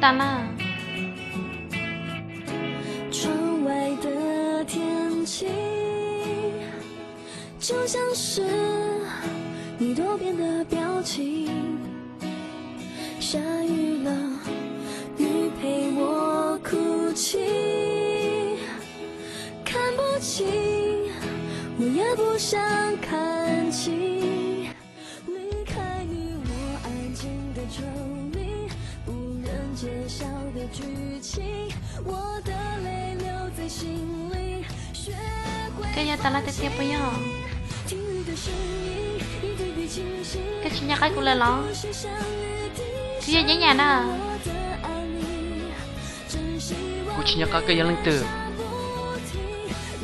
Tas lawm. 窗外的天气就像是你多变的表情，下雨了，雨陪我哭泣，看不清，我也不想看清。 离开你，我安静的抽离，不忍揭晓的剧情，我的泪留在心里，学会 Koj yog Tas Laj tiag tiag puas yog? Koj tsis nco qab kuv lawm los? Kuv yog Yeeb Yam na. Kuv tsis nco qab koj yog leej twg,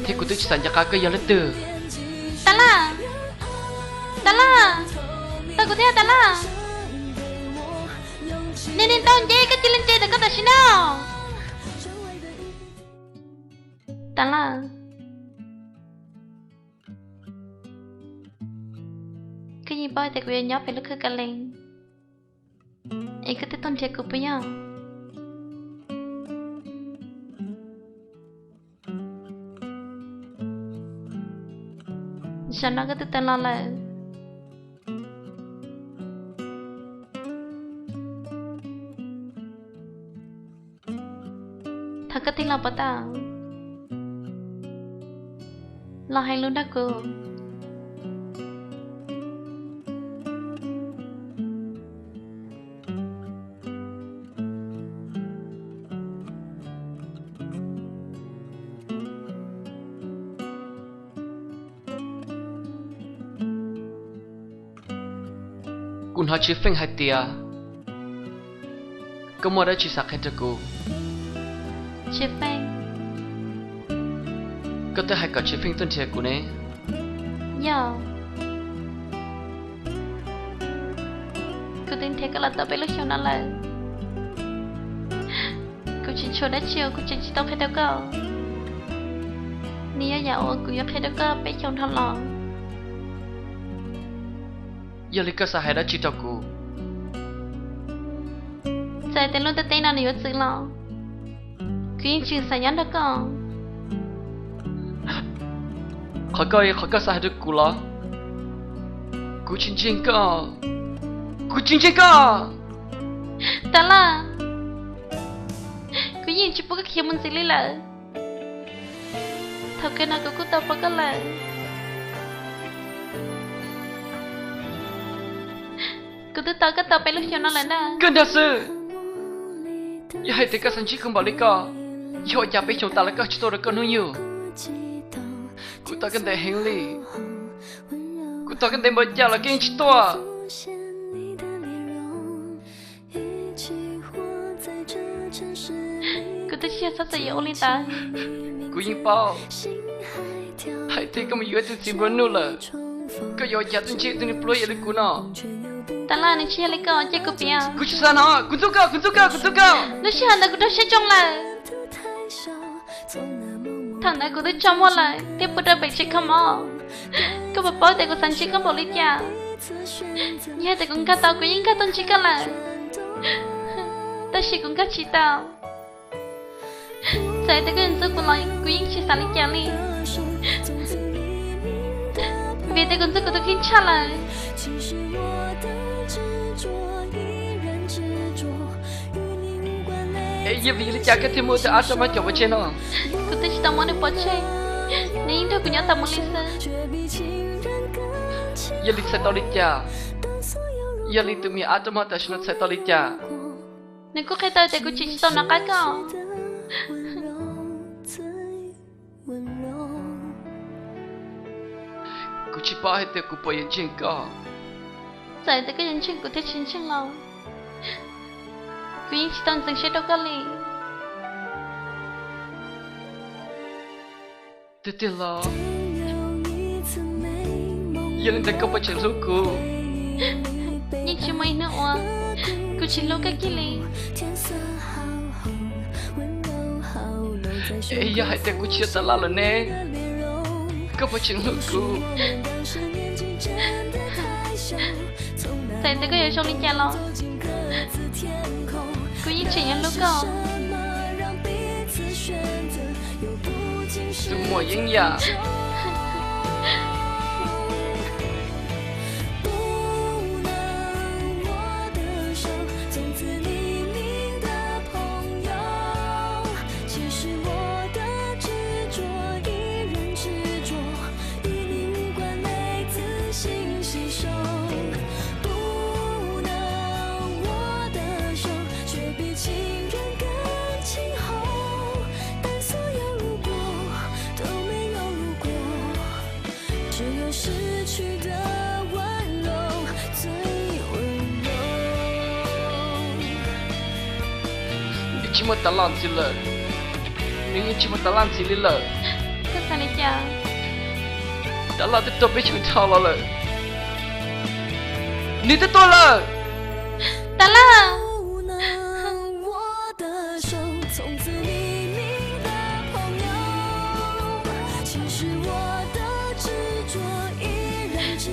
thiab kuv twb tsis xav nco qab koj yog leej twg. Tas Laj, Tas Laj, tau kuv thiab Tas Laj. Nej, nej tau nce, koj cia li nce ntawm koj tam sim no. Tas Laj, koj yeej paub tias kuv yuav nyob pem lub khw ka lees, es koj twb tuaj nrhiav kuv puas yog? Zaum no koj twb tawm los lawm. Thaum koj tig los puas tau los hais lus nrog kuv? Kuv hnov Tshiv Feej hais tias koj muaj dab tsi xav qhia rau kuv. Tshiv Feej, koj twb hais kom Tshiv Feej tuaj nrhiav kuv ne. Yog, kuv twb nrhiav koj los tau peb lub xyoos no lawm. Kuv tsis tshuav dab tsi uas kuv tseem tsis tau qhia rau koj. Nws yog yam uas kuv yuav qhia rau koj peb xyoos dhau los. Yog li koj xav hais dab tsi rau kuv? Txawm tias lub ntiaj teb no nws yuav txwv los, kuv yeej tseem xav nyob nrog koj. Qhov koj, qhov koj xav hais rau kuv los? Kuv tsis ntseeg koj, kuv tsis ntseeg koj. Tas Laj, kuv yeej tsis pub koj khiav mus ntxiv li lawm. Thaum kawg no kuv kuj tau pom koj lawm. Kuv twb tos koj tau peb lub xyoos no lawm na. Koj nrog xwb. Yog hais tias koj xav ntsib kuv npaum li ko, yog ua cas peb xyoos tas los koj tsis tuaj rau koj hnub yug? Kuv tos koj ntev heev li. Kuv tos koj ntev npaum cas los koj yeej tsis tuaj. Kuv twb tsis yog txhob txwm yuav ua li ntawd. Kuv yeej paub hais tias koj mus yuav ib tug txiv nplua nuj lawm, koj yuav ua cas tuaj ntsib ib tug neeg pluag ib yam li kuv no? Tas Laj, nws tsis yog li ko, cia kuv piav. Kuv tsis xav hnov, kuv ntxub koj, kuv ntxub koj, kuv ntxub koj. Lub sij hawm ntawd kuv rau siab zoo lawm. Thaum ntawd kuv twb tso muag lawm thiab pw rau pem tsev kho mob. Koj puas paub tias kuv xav ntsib koj npaum li cas? Yog hais tias kuv nkag tau kuv yeej nkag tuaj ntsib koj lawm, tab sis kuv nkag tsis tau. Txawm tias koj yuav ntxub kuv los kuv yeej tsis xav li cas li, vim tias kuv ntxub kuv tus kheej tshaj lawm. Es yog vim li cas koj thiaj muab tus av roj mog caum pov tseg no? Kuv twb tsis tau muab nws pov tseg, nws yeej nrog kuv nyob tas mus li xwb. Yog li txhais tau li cas? Yog li tus me av roj mog tam sim no txhais tau li cas? Nws kuj qhia tau tias kuv tseem tsis tau nov qab koj. Kuv tsis paub hais tias kuv puas yuav ntseeg koj. Txawm tias koj yuav ntseeg kuv thiab tsis ntseeg los, kuv yeej tsis tau ntxeev siab rau koj li. Tiag tiag los? Yog li ntawd koj puas tseem hlub kuv? Yeej tsis muaj ib hnub uas kuv tsis hlub koj kiag li. Es yog hais tias kuv tsis yog Tas Laj lawm ne, koj puas tseem hlub kuv? Txawm tias koj yuav zoo li cas los, Kuv yeej tseem yuav hlub koj. Tus muam yeeb yam. 你这么打浪子了，你这么打浪子了了。 Koj xav li cas? Tab Laj twb tuaj peb xyoo dhau los lawm. Nws twb tuaj lawm. Tab Laj!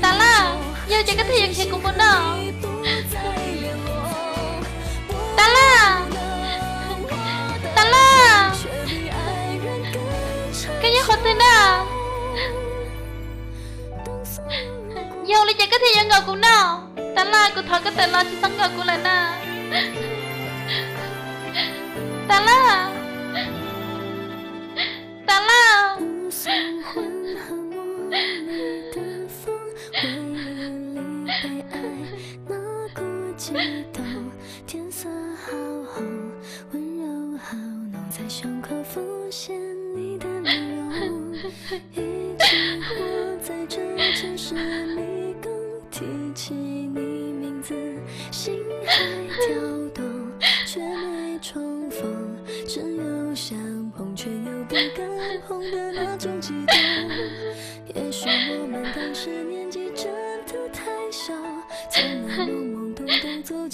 Tab Laj, yog li cas koj thiaj yuav khiav kuv mus no? Tab Laj! Tab Laj! Koj nyob qhov twg na? Yog li cas koj thiaj yuav nkaum kuv no? Tab Laj, kuv thov koj tawm los, tsis txhob nkaum kuv lawm na. Tab Laj! Tab Laj!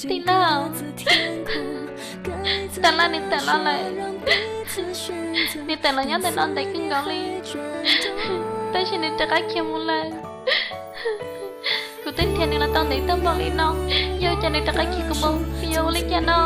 Tij laug, Tab Laj nws tawm los lawm. Nws tawm los nyob ntawm no ntev kawg nkaus li, tab sis nws rov qab khiav mus lawm. Kuv twb nrhiav nws los tau ntev tuaj npaum li no, yog cas nws rov qab khiav kuv mus, kuv yuav ua li cas no?